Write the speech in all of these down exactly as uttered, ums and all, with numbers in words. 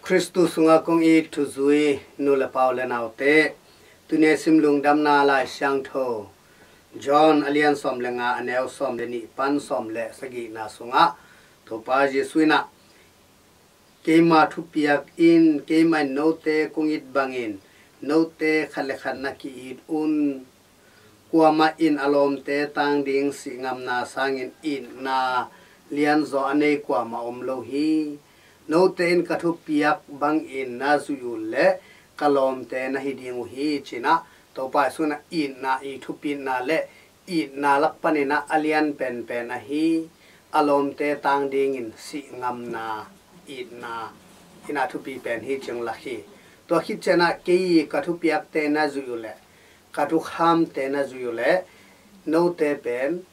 Khristu sungah kong it thuzui nu le pa u le naute, tuni sim lungdamna Lai Siangtho John a lian sawm le nga, a neu sawm le nih pan sawm le sagihna sungah Topa Jesuh in ah, "Keima thupiak in, keima in note kong it bangin note khat le khat na ki-it un. Kuamah in a lawmte tang ding sih ngamna sangin itna lianzaw a nei kuamah om lo hi. Note in ka thupiak bangin na zuih uh leh ka lawmte na hi ding uh hi," ci-in ah Topa Jesuh in ah itna i thupitna le itna lak panin ah a lian penpen ahi a lawmte tang dingin sih ngamna itna in ah thupi pen hi ci-in lak hi. Tua khit ciangin ah kei i ka thupiakte na zuih uh leh, ka thukhamte na zuih uh leh, note pen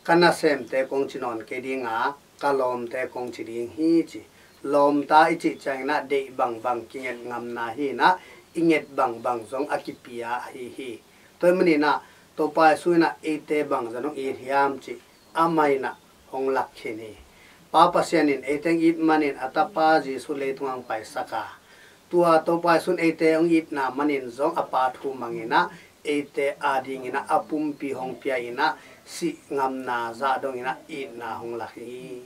ka nasemte kong ci nawn kei ding a, ka lawmte kong ci ding hi ci. Lawmta i cih ciangin ah deih bangbang kinget ngamna hi-in ah, i nget bangbang zong a kipia ahi hi. Tua ahih manin ah Topa Jesuh in ah eite bangzah in hong it hiam cih amah in ah hong lak khin hi. Pa Pasian in eite hong it manin a Tapa Jesuh leitungah hong paisak a, tua Topa Jesuh in eite hong itna manin zong a Pa thu mangin ah eite adingin ah a pumpi hong pia-in ah sih ngamna zah dongin ah itna hong lak hi.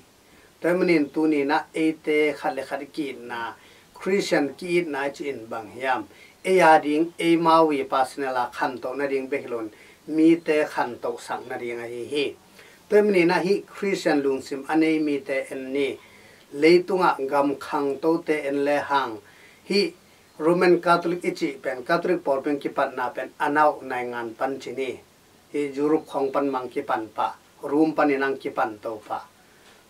Tua ahih manin tuni-in ah eite khat le khat i ki-itna, Khristian ki-itna i cih in bang hiam? Ei ading, eimau i personal a khantoh nading bek hi loin mite khantohsak nading ahi hi. Tua ahih manin ah hih Khristian lungsim a nei mite en ni. Leitungah gam khangtote en lehang, hih Roman Catholic i cih pen, Catholic pawlpi in kipatna pen a nau naingan pan ci ni. Hih Europe khawng pan mah in kipan pah, Rome panin ah kipan to pah.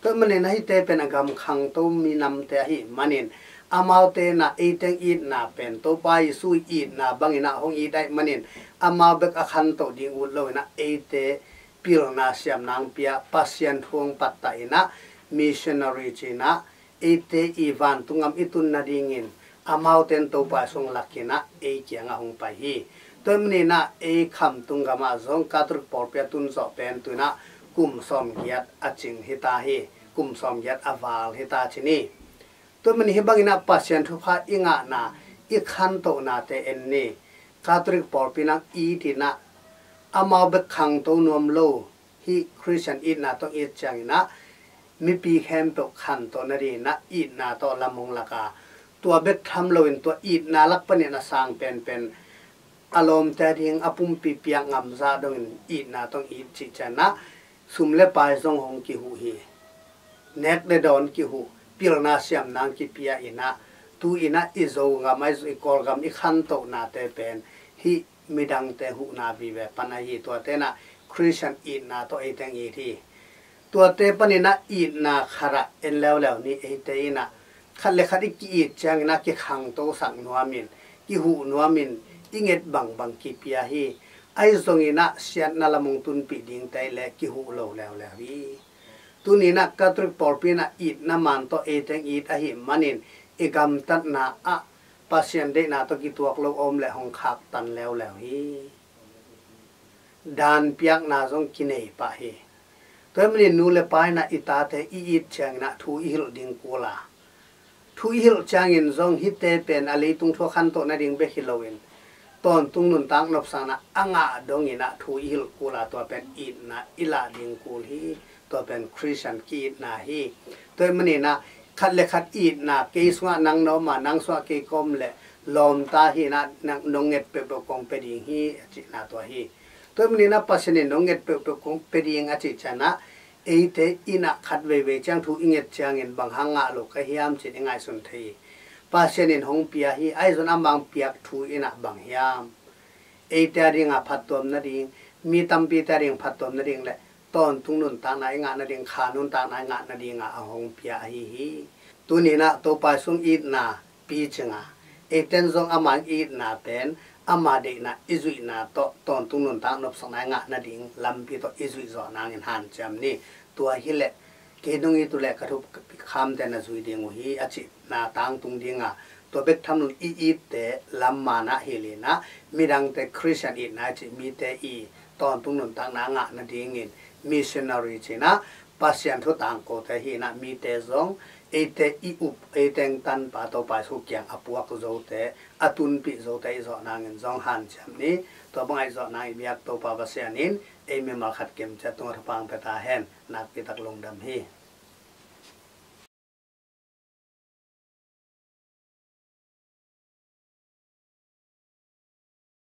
Tua ahih manin ah hihte pen a gam khangto minamte ahih manin, amaute in ah eite hong itna pen Topa Jesuh i itna bangin ah hong it ahih manin, amau bek a khantoh ding ut loin ah eite pilna siamna hong pia, Pasian thu hong pattah in ah, missionary ci-in ah, eite i vantung gam i tun nadingin amaute in Topa Jesuh hong lak in ah ei kiangah hong pai hi. Tua ahih manin ah ei Khamtung gamah zong Catholic pawlpi a tun zawh pen tu-in ah kum sawmgiat a cing hi ta hi. Kum sawmgiat a val hi ta ci ni. Tua ahih manin hih bangin ah Pasian thupha i ngahna, i khantohnate en ni. Catholic pawlpi in ah it in ah, amau bek khangto nuam lo, hih Khristian itna tawh it ciangin ah mipi khempeuh khantoh nadingin ah itna tawh lam hong lak a, tua bek tham loin tua itna lak panin a sang penpen, a lawmte ading a pumpi piak ngam zah dongin itna tawh it cih ciangin ah sum le pai zong hong kihuh hi. Nek le dawn kihuh, pilna siamna hong kipia in ah, tu-in ah i Zogam, i Kawlgam i khantohnate pen hih midangte huhna vive pan ahi. Tuate in ah Khristian itna tawh eite hong it hi. Tuate panin ah itna khat ah en leuleu ni. Eite in ah khat le khat i ki-it ciangin ah kikhangtosak nuamin, kihuh nuamin, i nget bangbang kipia hi. Ahi zongin ah siatna lam hong tunpih dingte le kihuh lo leuleu hi. Tuni-in ah Catholic pawlpi in ah itna man tawh eite hong it ahih manin i gamtatna ah Pasian deihna tawh kituak lo a om leh hong khaktan leuleu hi. Daan piakna zong kinei pah hi. Tua ahih manin nu le pa in ah i tate i it ciangin ah thu i hilh ding kul a, thu i hilh ciangin zong hihte pen a leitung thu a khantoh nading bek hi loin tawntung nuntak nopsakna a ngah dongin ah thu i hilh kul a, tua pen itna i lah ding kul hi. Tua pen Khristian ki-itna hi. Tua ahih manin ah khat le khat itna, kei sungah nang na om a, nang sungah kei ka om leh lawmta hi-in ah nang, nong nget peuhpeuh kong pia ding hi a cihna tua hi. Tua ahih manin ah Pasian in nong nget peuhpeuh kong pia ding a cih ciangin ah eite in ah khat veivei ciang thu i nget ciangin bang hang ngah lo ka hiam ci-in i ngaihsun thei hi. Pasian in hong pia hi. Ahi zongin amah hong piak thu in ah bang hiam? Eite ading a phattuam nading, mi tampite ading phattuam nading le tawntung nuntakna i ngah nading, kha nuntakna i ngah nading a hong pia ahi hi. Tuni-in ah Topa Jesuh itna picing a, eite in zong ama itna pen ama deihna i zuihna tawh tawntung nuntak nopsakna i ngah nading lampi tawh i zuih zawh nangin hanciam ni. Tua hi leh kei nong it uh leh ka thukhamte na zui ding uh hi a cihna tangtung ding a, tua bek tham loin i itte lam man ah hilh in ah midangte Khristian itna i cih mite i tawntung nuntakna a ngah nadingin missionary ci-in ah Pasian thu tangkote hi-in ah mite zong eite i up, eite hong tanpa Topa Jesu kiang a puak zote, a tunpih zote i zawh nangin zong hanciam ni. Tua bang a i zawh nang i biak Topa Pasian in ei mimal khat kim ciat tungah thupha hong pia ta hen. Nakpi tak lungdam hi.